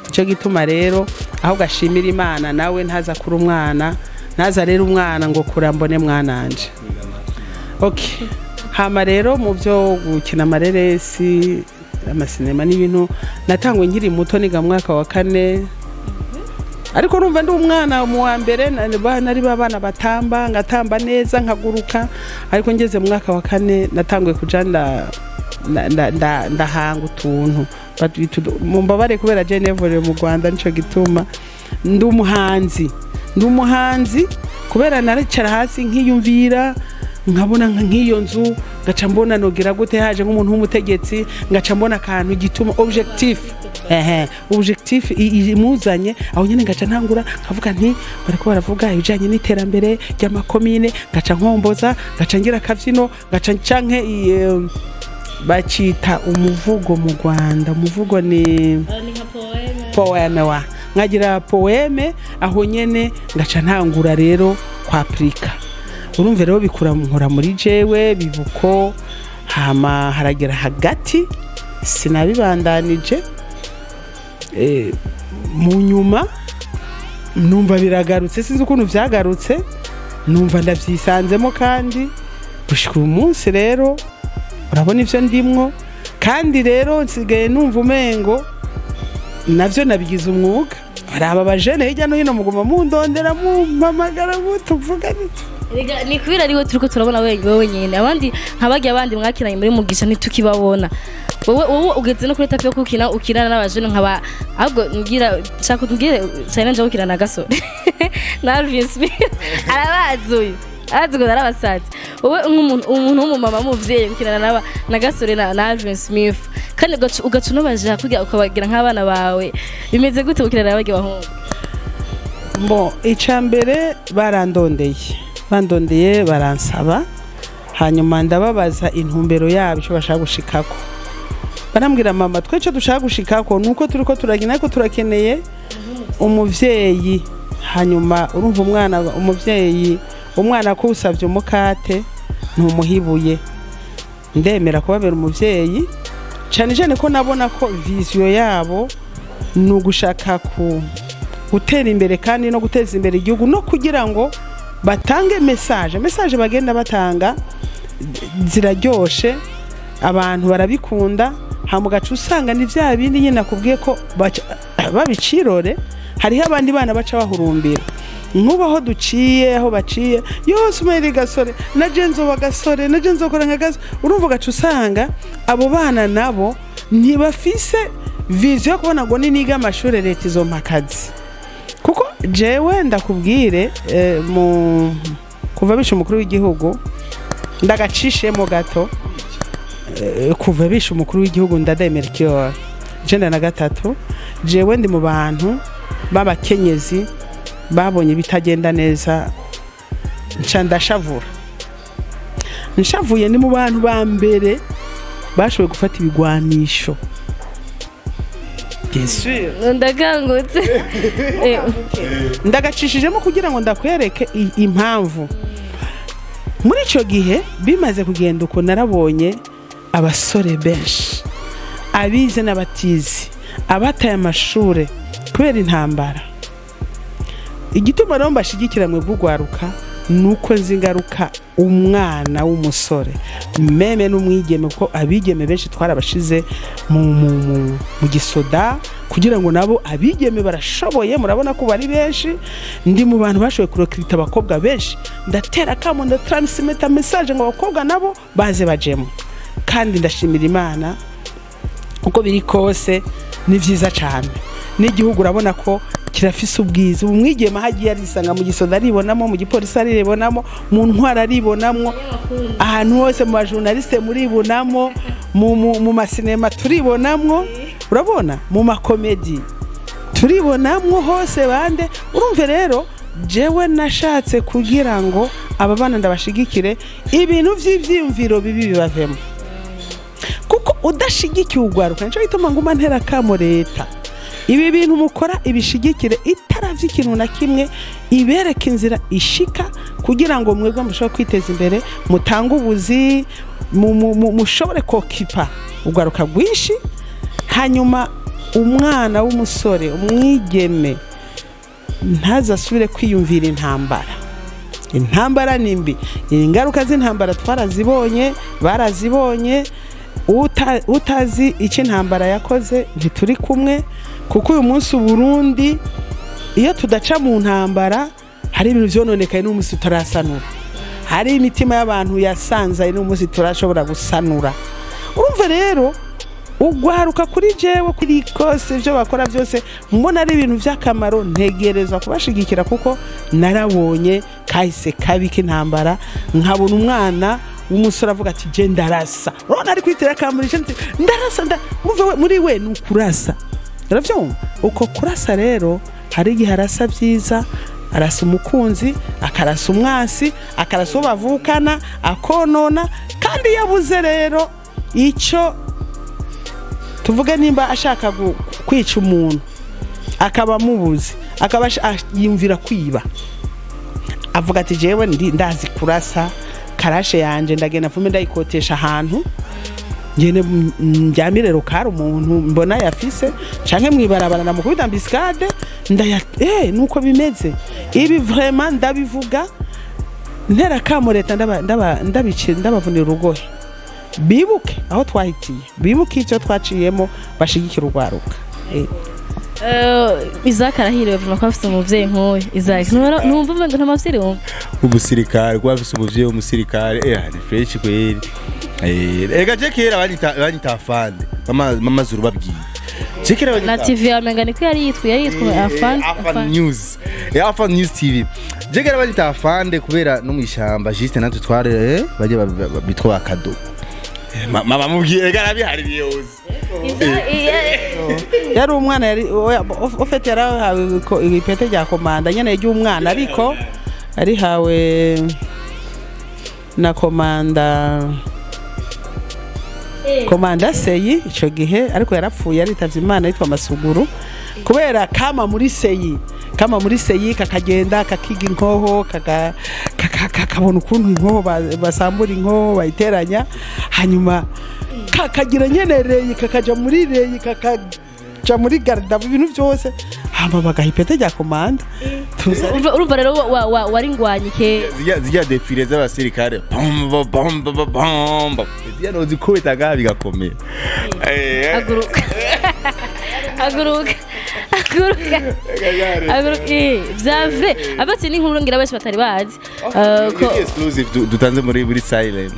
Icyo gituma rero aho gashimira Imana, nawe ntaza kuri umwana, ntaza rero umwana ngo kurambone mwananje. Okay, hama rero mu byo gukina amareresi, amasinema n'ibintu natangwe nkiri muto, niga mu mwaka wa kane, ariko numva ndi umwana mu wa mbere, nari ba bana batamba, ngatamba neza, nkaguruka. Ariko ngeze mu mwaka wa kane natanguye kuja ndahanga utuntu. Mumbabare kubera je nevurire mu Rwanda, nico gituma ndi umuhanzi. Ndi umuhanzi kubera naricara hasi nkiyumvira, nkabona nk'iyo nzu, ngaca mbona nogira gute haje nk'umuntu w'umutegetsi, ngaca mbona akantu gituma objectif, ehe, objectif imuzanye aho nyene, ngaca ntangura nkavuga nti bariko baravuga ibijanye n'iterambere ry'amakomine, ngaca nkomboza, ngaca ngira akavyino, ngaca canke bacita umuvugo mu Rwanda. Umuvugo ni Ni nka poème. Poème wa nkagira poème aho nyene, ngaca ntangura rero kwapurika. Urumva rero bikura nkora muri jewe bibuko. Hama haragera hagati sinabibandanije. Mu nyuma numva biragarutse, sinzi ukuntu vyagarutse, numva ndavyisanzemo. Kandi gushika uyu munsi rero urabona ivyo ndimwo. Kandi rero nsigaye numva umengo navyo nabigize umwuga. Hari aba bajene hirya no hino muguma mundondera, mumpamagara, mutuvuga. Erega ni kubera ariwe turiko turabona wewe nyene. Abandi nkabagiye, abandi mwakinanye muri Mugisha ntitukibabona. Wowe ugeze no kuri étape yo kukina, ukinana n'abajene nkaba. Ahubwo mbwira, shaka umbwire cyane, nje gukina na Gasore na Alvin Smith. Arabazi uyu, arazi ngo narabasazi. Wowe nk'umuntu, umuntu w'umumama, w'umuvyeyi, gukinana na Gasore na Alvin Smith, kandi ugaca unabaja kugira ukabagira nk'abana bawe, bimeze gute gukinana n'abarya bahungu? Bon, icya mbere barandondeye, bandondeye baransaba, hanyuma ndababaza intumbero yabo, icyo bashaka gushikako. Barambwira: "Mama, twe icyo dushaka gushikako ni uko turiko turagenda, ariko turakeneye umuvyeyi." Hanyuma urumva umwana, umuvyeyi, umwana ko usavye umukate ntumuhibuye. Ndemera kubabera umuvyeyi, cyane cyane ko nabona ko vision yabo ni ugushaka ku gutera imbere kandi no guteza imbere igihugu, no kugira ngo batange message. Message bagenda batanga ziraryoshe, abantu barabikunda. Hama ugaca usanga ni vya bindi nyine nakubwiye ko babicirore. Hariho abandi bana baca bahurumbira nk'ubu aho duciye, aho baciye yose, umere Gasore, na je nzoba Gasore, na je nzokora nka Gasore. Urumva ugaca usanga abo bana nabo ntibafise vision yo kubona ngo niniga amashuri leta izompa akazi. Kuko jewe ndakubwire, mu kuva bishe umukuru w'igihugu, ndagacishemo gato, kuva bishe umukuru w'igihugu Ndadaye Melchior 93, jewe ndi mu bantu b'abakenyezi babonye ibitagenda neza, nca ndashavura. Nshavuye, ni mu bantu ba mbere bashoboye gufata ibigwanisho, bien sûr. Ndakangutse. Ndagacishijemo kugira ngo ndakwereke impamvu. Muri icyo gihe bimaze kugenda uko, narabonye abasore benshi, abize n'abatize, abataye amashure kubera intambara. Igituma rero mbashigikira mwe bw'ugwaruka ni uko nzi ingaruka umwana w'umusore, même n'umwigeme, kuko abigeme benshi twarabashize mu gisoda kugira ngo nabo, abigeme barashoboye, murabona ko bari benshi. Ndi mu bantu bashoboye kurecruta abakobwa benshi, ndatera akamo, ndatransmetta message ngo abakobwa nabo baze bajemo. Kandi ndashimira Imana, uko biri kose Ni vyiza cyane n'igihugu, urabona ko kirafise ubwiza. Ubu mwigeme aho agiye arisanga, mu gisoda aribonamo, mu gipolisi aribonamo, mu ntwara aribonamo, ahantu hose, mu bajournaliste muribonamo, mu masinema turibonamwo, urabona mu makomedi turibonamwo hose bande. Urumve rero, jewe nashatse kugira ngo aba bana ndabashigikire, ibintu vy'ivyiyumviro bibi bibavemo, kuko udashigikiye ugwaruka, nico gituma nguma ntera kamo leta: ibi bintu mukora ibishigikire, itaravye ikintu na kimwe, ibereka inzira ishika kugira ngo mwebwe mushobore kwiteza imbere, mutange ubuzi, mushobore kokipa ugwaruka rwinshi. Hanyuma umwana w'umusore, umwigeme, ntazasubire kwiyumvira intambara. Intambara ni mbi, ingaruka z'intambara twarazibonye, barazibonye. Utazi icyo intambara yakoze ntituri kumwe, kuko uyu munsi Uburundi iyo tudaca mu ntambara, hari ibintu vyononekaye n'umunsi tutarasanura, hari imitima y'abantu yasanzaye n'umunsi turashobora gusanura. Urumva rero, ugwaruka kuri jewe, kuri kose ibyo bakora byose mbona ari ibintu by'akamaro, ntegerezwa kubashigikira, kuko narabonye kahise kabi k'intambara, nkabona umwana w'umusore avuga ati: "Je ndarasa." Urabona ari kwitira kamuri, ati: "Ndarasa." Urumva we, muri we ni ukurasa, urabyumva? Uko kurasa rero, hari igihe arasa byiza, arasa umukunzi, akarasa umwasi, akarasa uwo bavukana, akonona. Kandi iyo abuze rero icyo tuvuge, nimba ashaka kwica umuntu akaba amubuze, akaba yiyumvira kwiba, avuga ati: "Jewe ndazi kurasa, karashe yanje ndagenda mvume ndayikotesha ahantu, ngende ndyamire rukara umuntu mbona yafise, canke mwibarabara ndamukubita embuscade ndaya." Nuko bimeze. Ibi vraiment ndabivuga ntera kamo leta, ndabavunira urugohe, bibuke aho twahitiye, bibuke icyo twaciyemo, bashigikira urwaruka. Isaac arahiriwe vraiment ko afise umuvyeyi nk'uyu. Isaac, ntumva umengo nta mavyeyi wumva? Umusirikare, kuba afise umuvyeyi w'umusirikare, ni fresh kweli. Ega je kera banyita afande, mama zuru babwiye, je kera na banyita TV yamenga niko yari yitwa Afan. Afan News, Afan News TV. Je kera banyita afande kubera no mwishamba juste natwe tware bajye bitwa bakado. Mama mubwiye, ega arabihari yose. Yari umwana, yari oya, ufite, yarahawe ipete rya komanda nyene ry'umwana, ariko arihawe na komanda seyi ico gihe, ariko yarapfuye, yaritavye Imana, yitwa Masuguru. Kubera kama muri seyi, kama muri seyi kakagenda kakiga inkoho, kakabona ukuntu inkoho basambura, inkoho bayiteranya, hanyuma kakagira nyene reyi, kakaja muri reyi, kakaja muri garda, ibintu byose, hama bagaha ipete rya komanda tuza. Urumva rero wari ngwanyi ke. Zirya défilé z'abasirikare, bom bom bom bom bom, zirya nozikubita ngaha bigakomera. Haguruka, haguruka, haguruka, haguruka. Vya vrai abatse n'inkuru ngira benshi batari bazi. Ni exclusive dutanze muri silent.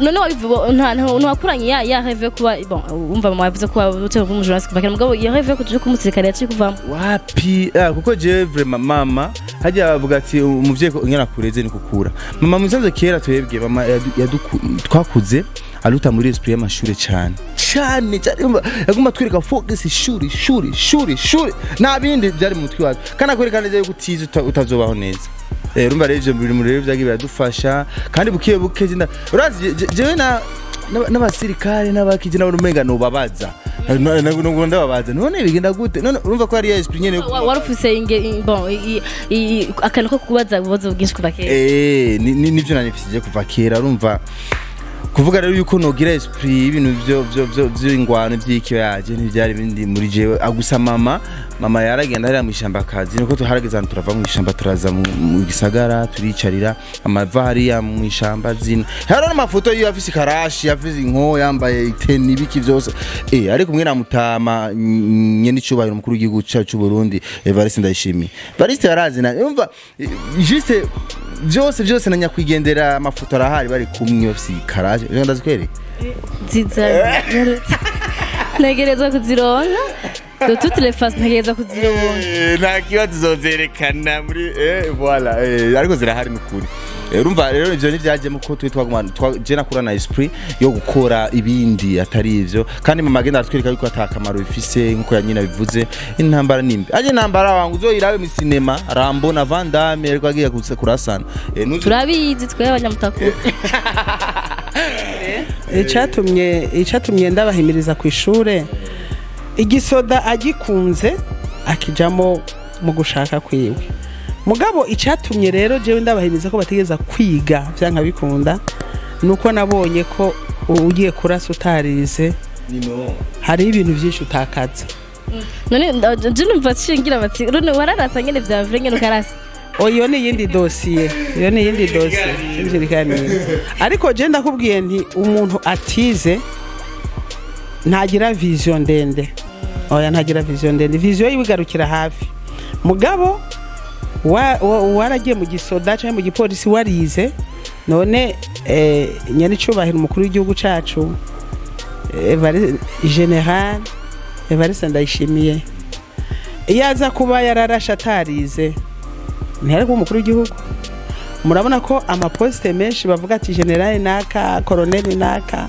None wabivuga, nta ntiwakuranye ya rêve yo kuba, bon, umva mama yavuze ko waba umujournaliste kuva kera, mugabo iyo rêve yo kuja kuba umusirikare yaciye kuvamo? Wapi, kuko jewe vraiment mama hajya bavuga ati umuvyeyi ko ingana kureze ni kukura. Mama musanze kera twebwe mama twakuze aruta muri esprit y'amashure cyane cyane cyane. Urumva, yaguma twereka focus ishuri, shuri, shuri, shuri, nta bindi byari mu mutwe wacu, kandi akwereka neza yuko utize utazobaho neza. Urumva rero ivyo bintu rero vyagiye biradufasha, kandi buke buke urazi jewe na n'abasirikare n'abakije n'abandi umenga nobabaza, ndababaza: "None bigenda gute?" None urumva ko ari ya esprit nyene yo Wari ufise bon, akantu ko kubaza ububazo bwinshi kuva kera. Nivyo nanifisije kuva kera. Urumva, kuvuga rero yuko nogira esprit y'ibintu vyo vy'ingwano vy'iki yaje, ntivyari bindi muri jewe. Agusa mama yaragenda hariya mw'ishamba akazi, nuko tuharageze ahantu turava mw'ishamba, turaza mu gisagara, turicarira amava hariya mw'ishamba zino. Hariho n'amafoto yiwe afise ikarashi, afise inko, yambaye iteni, ibiki vyose, ariko kumwe na mutama nyene icubahiro umukuru w'igihugu cacu c'u Burundi, Evariste Ndayishimiye. Evariste yarazi na urumva, juste byose byose na nyakwigendera, amafoto arahari bari kumwe bafise ikaraje. Reka ndazikwereka. Nziza. Ntegerezwa kuzironka de toutes les façons, ntegerezwa kuzironka. Nta kibazo, uzozerekana muri voilà, ariko zirahari nukuri. Urumva rero ivyo ntivyajemo ko twe twaguma je nakura na esprit yo gukora ibindi atari ivyo, kandi mama agenda aratwereka yuko ata kamaro bifise, nkuko ya nyina bivuze. Intambara nimbi aje, intambara wangu uzoyirabe mu cinema, Rambo na Van Damme ariko agiye kurasana. Turabizi twe abanyamutakura. Icatumye ndabahimiriza ku ishure, igisoda agikunze akijamo mu gushaka kwiwe. Mugabo icatumye rero jewe ndabahimiriza ko bategereza kwiga vyanka bikunda, nuko nabonye ko ugiye kurasa utarize hari ibintu byinshi utakaza. None je numva nshingira bati none wararasa nyene vya vrai nyene ukarasa? Oh, iyo ni iyindi dosiye, iyo ni iyindi dosiye sinzirikanira. Ariko je ndakubwiye nti umuntu atize ntagira vision ndende. Oya, ntagira vision ndende, vision yiwe igarukira hafi. Mugabo waragiye mu gisoda cyangwa mu gipolisi warize, none nyenicubahiro umukuru w'igihugu cacu, General Evariste Ndayishimiye, iyo aza kuba yararashe atarize ntiyari kuba umukuru w'igihugu. Murabona ko amaposite menshi bavuga ati general naka, colonel naka,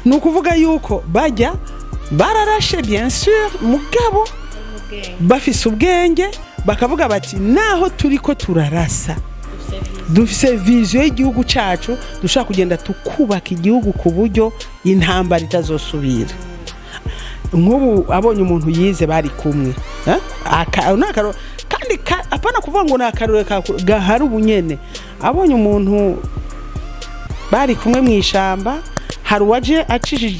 ni ukuvuga yuko bajya bararashe, bien sûr, mugabo bafise ubwenge, bakavuga bati naho turi ko turarasa dufise vision y'igihugu cacu, dushobora kugenda tukubaka igihugu ku buryo intambara itazosubira. Nk'ubu abonye umuntu yize bari kumwe, eh? Ni kandi apana kuvuga ngo ni akarore gahari ubunyene. Abonye umuntu bari kumwe mu ishamba, hari uwaje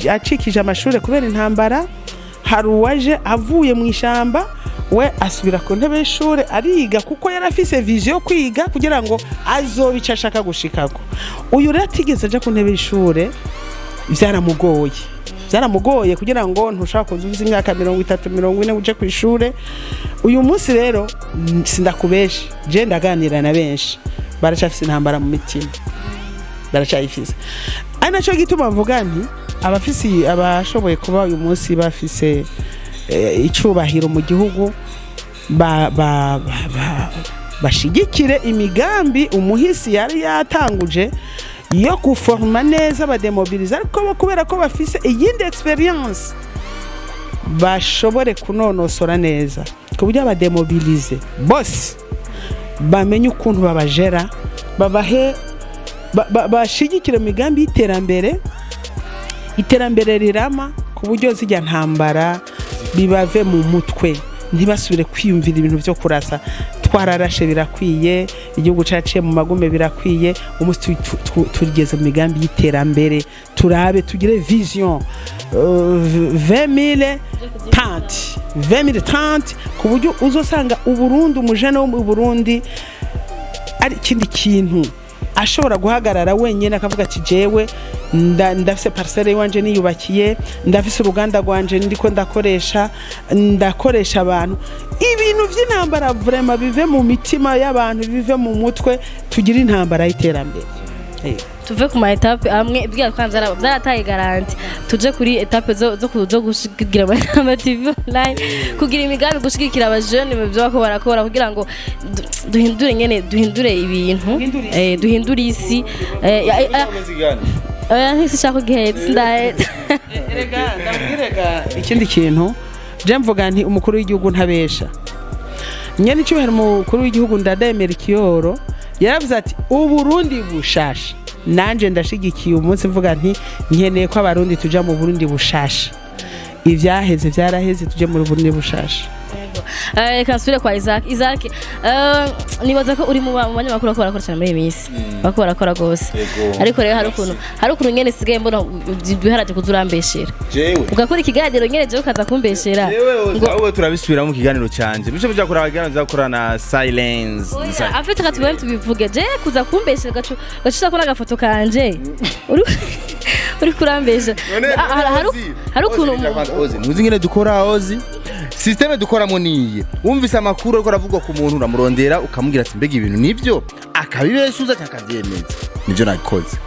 acikije amashuri kubera intambara, hari uwaje avuye mu ishamba, we asubira ku ntebe y'ishuri ariga kuko yari afise vision yo kwiga kugira ngo azobe icyo ashaka gushikako. Uyu rero atigeze aja ku ntebe y'ishure, byaramugoye, byaramugoye kugira ngo ntushaka kuza ufise imyaka 30, 40 uje ku ishure. Uyu munsi rero sindakubeshe, je ndaganira na benshi baracafise intambara mu mitima, baracayifise. Ari nacyo gituma mvuga nti abafise, abashoboye kuba uyu munsi bafise icubahiro mu gihugu, bashigikire imigambi umuhisi yari yatanguje yo guforma neza aba démobilisés, ariko bo kubera ko bafise iyindi expérience bashobore kunonosora neza ku buryo aba démobilisés bose bamenye ukuntu babajera, babahe bashigikire imigambi y'iterambere, iterambere rirama, ku buryo zijya ntambara bibave mu mutwe, ntibasubire kwiyumvira ibintu byo kurasa. Twararashe birakwiye, igihugu cyaciye mu magume birakwiye. Umunsi tugeze mu migambi y'iterambere, turabe tugire vision 20030 2030, ku buryo uzosanga Uburundi, umujene wo mu Burundi ari ikindi kintu, ashobora guhagarara wenyine akavuga ati jewe ndafise parcelle iwanje niyubakiye, ndafise uruganda rwanje ndiko ndakoresha, ndakoresha abantu. Ibintu vy'intambara vraiment bive mu mitima y'abantu, bive mu mutwe, tugire intambara y'iterambere. Tuve ku ma étapes amwe bwira kwa byarataye garantie, tuje kuri étape zo gushigira ama TV online, kugira imigambi, gushigikira abajene mu byo bako barakora kugira ngo duhindure nyene, duhindure ibintu, duhindure isi. Ntisi kugiheza ndaheza. Erega ndabwirega ikindi kintu, je mvuga nti umukuru w'igihugu ntabesha. Nyene icyubahiro umukuru w'igihugu ndademera ikiyoro yaravuze ati Uburundi bushasha. Nanje ndashigikiye umunsi mvuga nti nkeneye ko Abarundi tuja mu Burundi bushasha. Ivyaheze vyaraheze, tuje mu Burundi bushasha. Reka nsubire kwa Isaac. Isaac, nibaza ko uri mu banyamakuru bako barakora cyane muri iyi minsi, bako barakora gose. Yego. Ariko rero hari ukuntu nyene sigaye mbona biharaje kuza urambeshera. Jewe? Ugakora ikiganiro nyene jewe ukaza kumbeshera. Jewe? Ngo Ahubwo turabisubiramo mu kiganiro canje, muce muja kuraba ikiganiro nzakora na Silence. Oya, afite katubone tubivuge. Je kuza kumbeshera gacu gacu ko n'agafoto kanje uri kurambesha. Ah, hari ukuntu Ozi, ntuzi ingene dukora? Ozi, système dukoramo niye wumvise amakuru ariko aravugwa ku muntu, uramurondera ukamubwira ati mbega ibintu nivyo, akabibeshuza cyangwa akavyemeza. Nivyo nabikoze.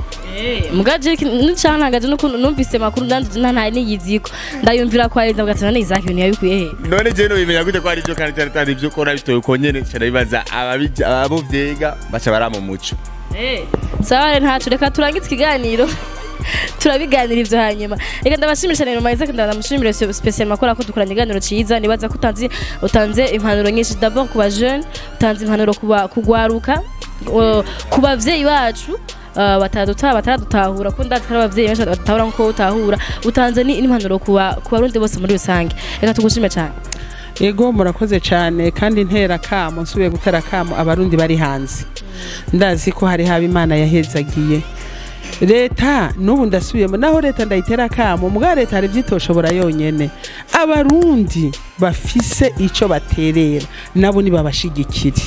Mugaje n'icyantangaje nuko numvise makuru nanje nta niyiziko ndayumvira kwa Elda gatana ni Isaac ibintu yabikuye he? None je no bimenya gute ko ari byo kandi atari byo, ko nabitoye uko nyene? Nca ndabibaza ababijya, abo vyiga, baca barama umuco. Sawa rero, ntacu, reka turangize ikiganiro, turabiganira ivyo hanyuma. Reka ndabashimira cyane mama Isaac, ndamushimira spécialement ko dukoranye ikiganiro ciza. Nibaza ko utanze impanuro nyinshi, d'abord ku ba jeune, utanze impanuro ku kugwaruka, ku bavyeyi bacu bataradutahura, ko ndazi ko ari abavyeyi benshi badatahura nkuko utahura. Utanze n'impanuro ku barundi bose muri rusange. Reka tugushime cyane. Ego, murakoze cyane. Kandi ntera kamo, nsubiye gutera kamo abarundi bari hanze. Ndazi ko hari haba Imana yahezagiye leta. N'ubu ndasubiyemo, naho leta ndayitera kamo, mbwa leta hari ibyitoshobora yonyene. Abarundi bafise icyo baterera nabo nibabashigikire,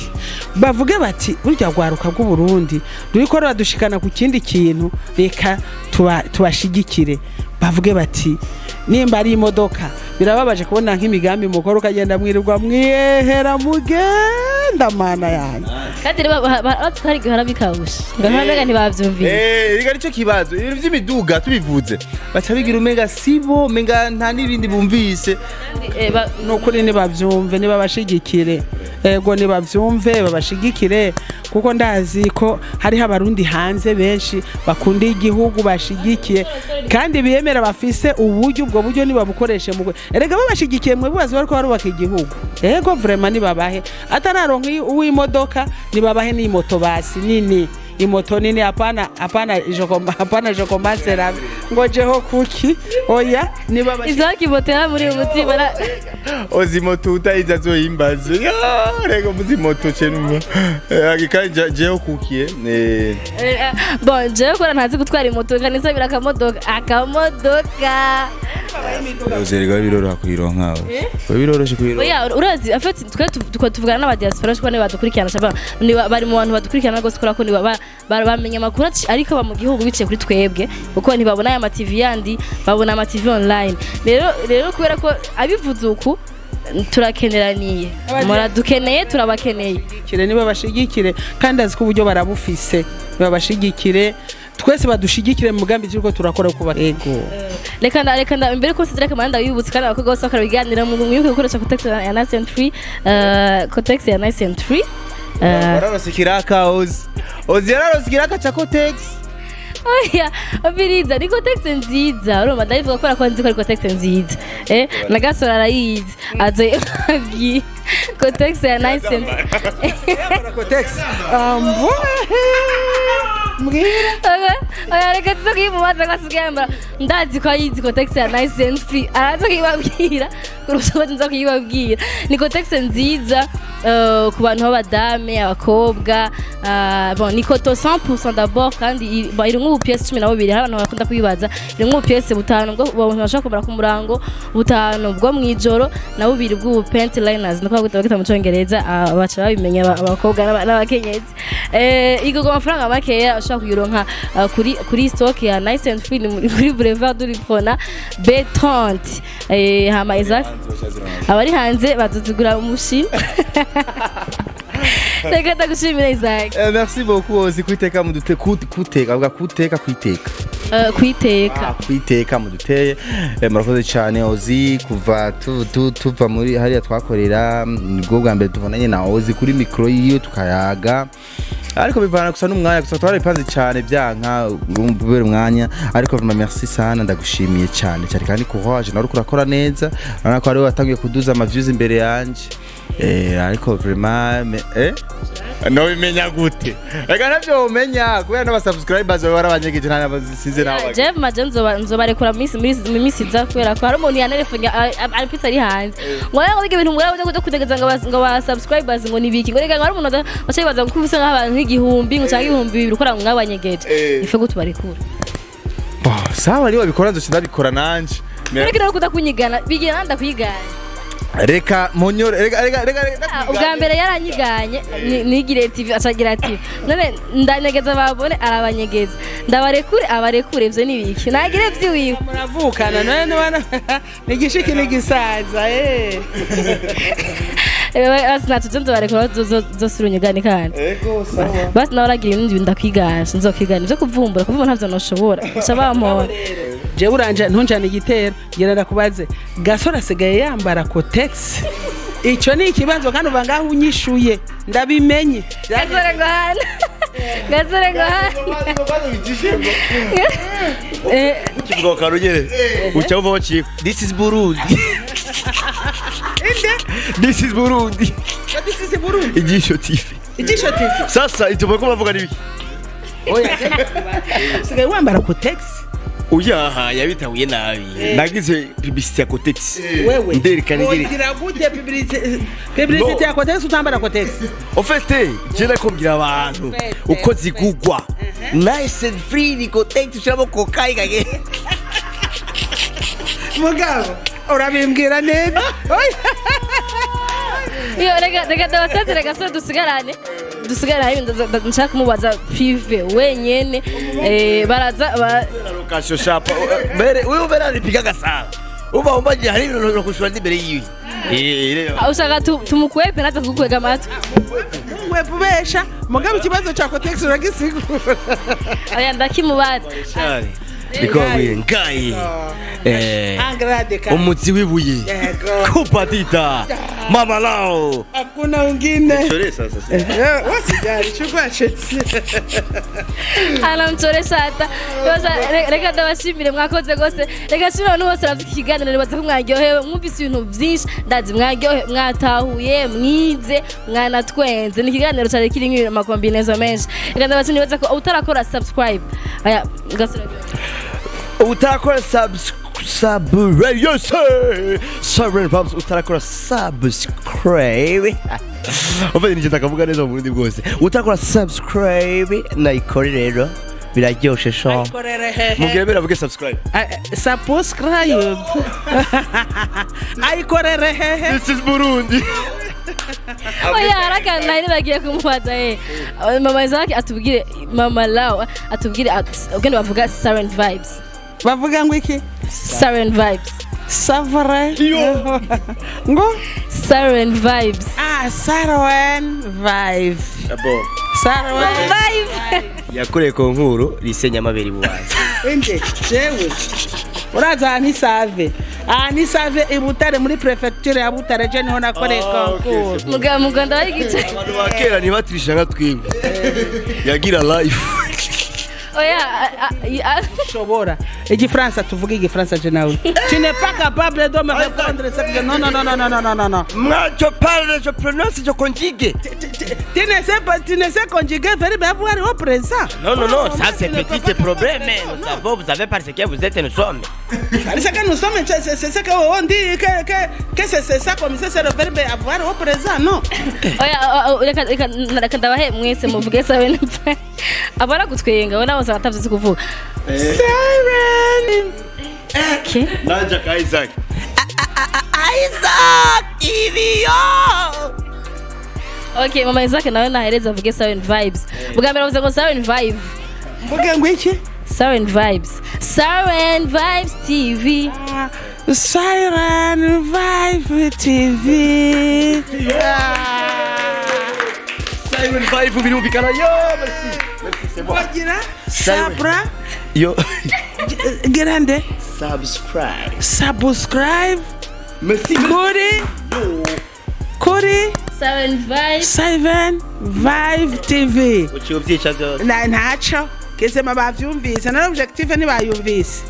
bavuge bati: "Burya rwaruka rw'Uburundi ruriko ruradushikana ku kindi kintu, reka tubashigikire." Bavuge bati nimba ari imodoka, birababaje kubona nk'imigambi mukora ukagenda mwirirwa mwihera mugenda, mana yanjye. Kandi rero hari igihe harabikabusha ngo mbega ntibavyumvise. Reka nicyo kibazo, ibintu vy'imiduga tubivuze baca bigira umenga sibo, umenga nta n'ibindi bumvise. Ni ukuri nibabyumve, nibabashigikire. Ego, nibabyumve babashigikire, kuko ndazi ko hariho abarundi hanze benshi bakunda igihugu, bashigikiye kandi biyemera, bafise uburyo. Ubwo buryo nibabukoreshe mu erega babashigikiye, mwe bubazi bariko barubaka igihugu. Ego, vraiment, nibabahe, atararonka uw'imodoka, nibabahe n'imoto basi nini, imoto nini. Hapana, hapana joko, hapana joko masera ngo jeho kuki, oya, nibabashigikiye. Isaac moto yaramuri umutima Ozi moto utayizi azoyimbaze. Ya, rego muzi moto chenuma kandi jewe kukiye. Bon, jewe kora ntazi gutwara imoto, kanisabira akamodoka. Uzerega biroroha kuyironka, we biroroshe kuyironka. Oya, urazi afite twe tuvugana n'aba diaspora kuko nibo badukurikirana, shaba ni bari mu bantu badukurikirana rwose, kubera ko ni bamenya amakuru ariko aba mu gihugu biciye kuri twebwe, kuko ntibabona aya ma TV yandi, babona ama TV online. Rero kubera ko abivuze uku, turakeneraniye, muradukeneye, turabakeneye. Babashigikire, nibabashigikire, kandi azi ko uburyo barabufise. Nibabashigikire twese, badushigikire mu mugambi turiko turakora kuba. Ego. Reka nda mbere ko sidira kamanda ndabibutsa, kandi abakobwa bose bakora ibiganiro mu mwibuke gukoresha Cotex ya Nice and Free, Cotex ya Nice and Free. Wararose kiraka Ozi, Ozi yararose kiraka cha Cotex. Oya, obiriza ni Cotex nziza. Urumva ndabivuga kubera ko nzi ko ari Cotex nziza. Na gasore arayizi, aze abwiye Cotex ya Nice and Cotex ambwa mbwira. Oya, reka tuze kuyimubaza ko asigaye yambara. Ndazi ko ayizi Cotex ya Nice and Free, araza kuyibabwira kurusha uko nza kuyibabwira. Ni Cotex nziza ku bantu b'abadame, abakobwa. Bon, ni coton 100% d'abord, kandi bon, irimwo ubu pièces 12. Hari abantu bakunda kuyibaza. Irimwo ubu pièces butanu bwo abantu bashobora kwambara ku murango, butanu bwo mw'ijoro na bubiri bw'ubu panty liners, niko bagita mu Congereza. Baca babimenya abakobwa n'abakenyezi. Igurwa amafaranga makeya, ushobora kuyironka kuri stock ya Nice and Free, ni kuri Boulevard du Prona B30. Hama Isaac, abari hanze bazozigura umushini. Reka ndagushimira, Isaac. Merci beaucoup Ozi kwiteka mudute kuteka avuga kuteka kwiteka. Kwiteka. Ah, kwiteka muduteye. Murakoze cyane Ozi. Kuva tuva muri hariya twakorera, nibwo bwa mbere tubonanye na Ozi kuri mikoro yiwe tukayaga, ariko bivana gusa n'umwanya gusa, twarabipanze cyane byanka urumva kubera umwanya. Ariko vraiment merci sana, ndagushimiye cyane cyane, kandi courage nawe uriko urakora neza. Urabona ko ariwe watangiye kuduza ama views imbere yanje. Ariko vraiment Nobimenya gute? Reka navyo umenya kubera n'aba subscribers baba barabanyegeje, nta sinzi naho. Jeff maje nzobarekura mu minsi iza, kubera ko hari umuntu yanerefonye ari ari hanze ngo ngo biga ibintu ngo byo kutegeza ngo ba subscribers ngo nibiki, ngo reka ngo hari umuntu baca bibaza ngo kubise nk'abantu nk'igihumbi ngo cyangwa 2000 ukora ngo mwabanyegeje. Ife go tubarekura. Bah, sawa, niba bikora nzoca ndabikora nanje. Ariko nawe kudakunyigana bigira nanda kwigana. Reka monyore, reka reka reka reka. Ubwa mbere yaranyiganye nigire TV acagira TV, none ndanyegeza babone arabanyegeza, ndabarekure abarekure. Ivyo nibiki nagire vyiwiwe. Muravukana none nibana ni igishiki n'igisaza. Basi ntacyo byo nzobarekura, zosura unyugane kandi. Ego, sawa. Basi nawe uragira ibindi bintu ndakwiganje, nzokwigana ibyo kuvumbura, kuvumbura ntabyo noshobora guca bampora. Jewe uranja ntunjane igitero, ngira ndakubaze: Gasore asigaye yambara Kotex? Icyo ni ikibazo, kandi uva ngaho unyishuye ndabimenye. Gasore ngo hano, Gasore ngo hano. Kivuga karugere uca wumva baciye "This is Burundi, this is Burundi." This is Burundi. Ijisho TV. Ijisho TV. Sasa ituba ko bavuga nibiki? Oya, usigaye wambara Kotex? Uyaha yabitahuye nabi, nagize publicité ya Kotex. Wewe Nderekana ingene wogira gute publicité ya Kotex utambara Kotex? En fait, je nakubwira abantu uko zigugwa: nice and free ni Kotex, ushiramo kokayi kage. Mugabo urabimbwira neza. Oya. Iyo reka ndabasezere, Gasore, dusigarane ibintu nshaka kumubaza privé wenyene. Baraza Location shapa mbere wewe mbere alipigaga sana uba umbaje hari ibintu no kushura imbere yiwe rero. Ushaka tumukwepe naza kugukwega amatwi. We pubesha, mugabo ikibazo cya Kotex uragisigura. Oya, ndakimubaza. Niko babwiye ngai Angrade ka umutsi w'ibuye. Yego. Kupatita mama lao. Hakuna wengine. Chore sasa. Wasijali, chukua cheti. Anamchoresha hata. Reka ndabashimire, mwakoze rwose. Reka nshimire abantu bose bafite ikiganiro, nibaza ko mwaryohewe, mwumvise ibintu byinshi, ndazi mwaryohe, mwatahuye, mwize, mwanatwenze. Ni ikiganiro cyari kirimo ibintu ama combinaisons menshi. Reka ndabashimire, nibaza ko utarakora subscribe, aya Gasore. Utarakora subscribe, yes, utarakora subscribe, ufite nicyo takavuga neza mu Burundi bwose, utarakora subscribe nayikore rero, biraryoshe sha. Mubwire mbere avuge subscribe. Subscribe ayikorere hehe? This is Burundi. Oya, haraka nari bagiye kumubaza mama Isaac atubwire, mama Lao atubwire ugende bavuga Siren Vibes. Bavuga ngo iki? Siren Vibes. Savre ngo? Siren Vibes. Ah, Siren Vibe. Abo. Siren Vibe. Yakoreye ku nkuru risenya amabere bubanza. Inde jewe uraza ahantu isave, ahantu isave i Butare, muri préfecture ya Butare, je niho nakoreye concours. Mugabo mu Rwanda bari gice. Abantu ba kera ntibatirisha nka twebwe, yagira life. Oya Shobora igifaransa, tuvuge igifaransa je nawe. Tu n'es pas capable de me répondre ce que non, non, non, non, non, non, non, non, non. Moi, je parle, je prononce, je conjugue. Tu ne sais pas, tu ne sais conjuguer verbe avoir au présent. Non, non, non, ça c'est petit problème. Nous savons, vous savez parce que vous êtes, nous sommes. C'est que nous sommes, c'est ce qu'on dit, que c'est ça comme ça, c'est le verbe avoir au présent, non? Oya, reka ndabahe mwese muvuge Siren Vibes. Abara gutwenga we nawe usanga atavyo kuvuga. Siren. Okay. Nanja ka Isaac. Isaac Ivio. Okay, mama Isaac nawe nahereza avuge Siren Vibes. Bwa mbere bavuze ngo Siren Vibe. Mvuge ngo iki? Siren Vibes, Siren Vibes TV. Ah, Siren Vibe TV. Ah. Siren Vibe birumvikana yo, merci. Merci, c'est bon. Wagira sabra Yo. grande. Subscribe. Subscribe. Merci. Kuri Siren Vibes. Siren Vibe TV. Uciye ubyica byose. Na ntaco kizima bavyumvise na objectif ntibayumvise.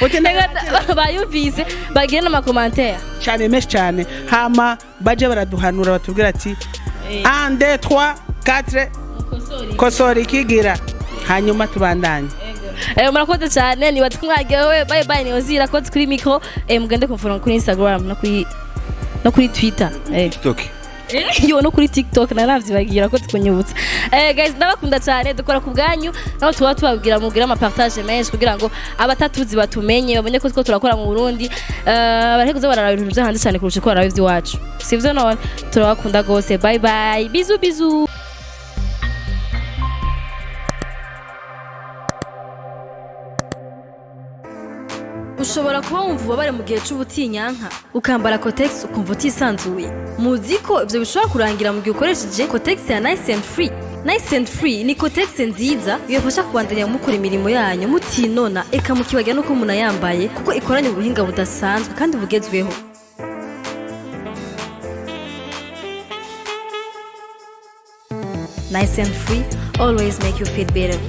Uti Reka bayumvise, bagire n'ama commentaires. Cyane, menshi cyane, hama baje baraduhanura, batubwira ati 1 2 3 4, kosora ikigira, hanyuma tubandanye. Murakoze cyane, niba mwaryohewe. Bye bye, ni Ozira koze kuri micro. Mugende kumfollow kuri Instagram no kuri Twitter. TikTok. Yo, no kuri TikTok naravyibagira ko tukunyibutsa. Guys, ndabakunda cyane, dukora ku bwanyu, naho tuba tubabwira mubwira ama partage menshi kugira ngo abatatuzi batumenye, babone ko two turakora mu Burundi. Bareke kuza bararaba ibintu byo hanze cyane kurusha uko bararaba iby'iwacu, sivyo? None turabakunda gose. Bye bye, bisous bisous. Ushobora kuba wumva ububabare mu gihe c'ubutinyanka, ukambara Kotex ukumva utisanzuye. Muzi ko ivyo bishobora kurangira mu gihe ukoresheje Kotex ya Nice and Free. Nice and Free ni Kotex nziza ibafasha kubandanya mukora imirimo yanyu mutinona, eka mukibagira nuko munayambaye, kuko ikoranye ubuhinga budasanzwe kandi bugezweho. Nice and Free always make you feel better.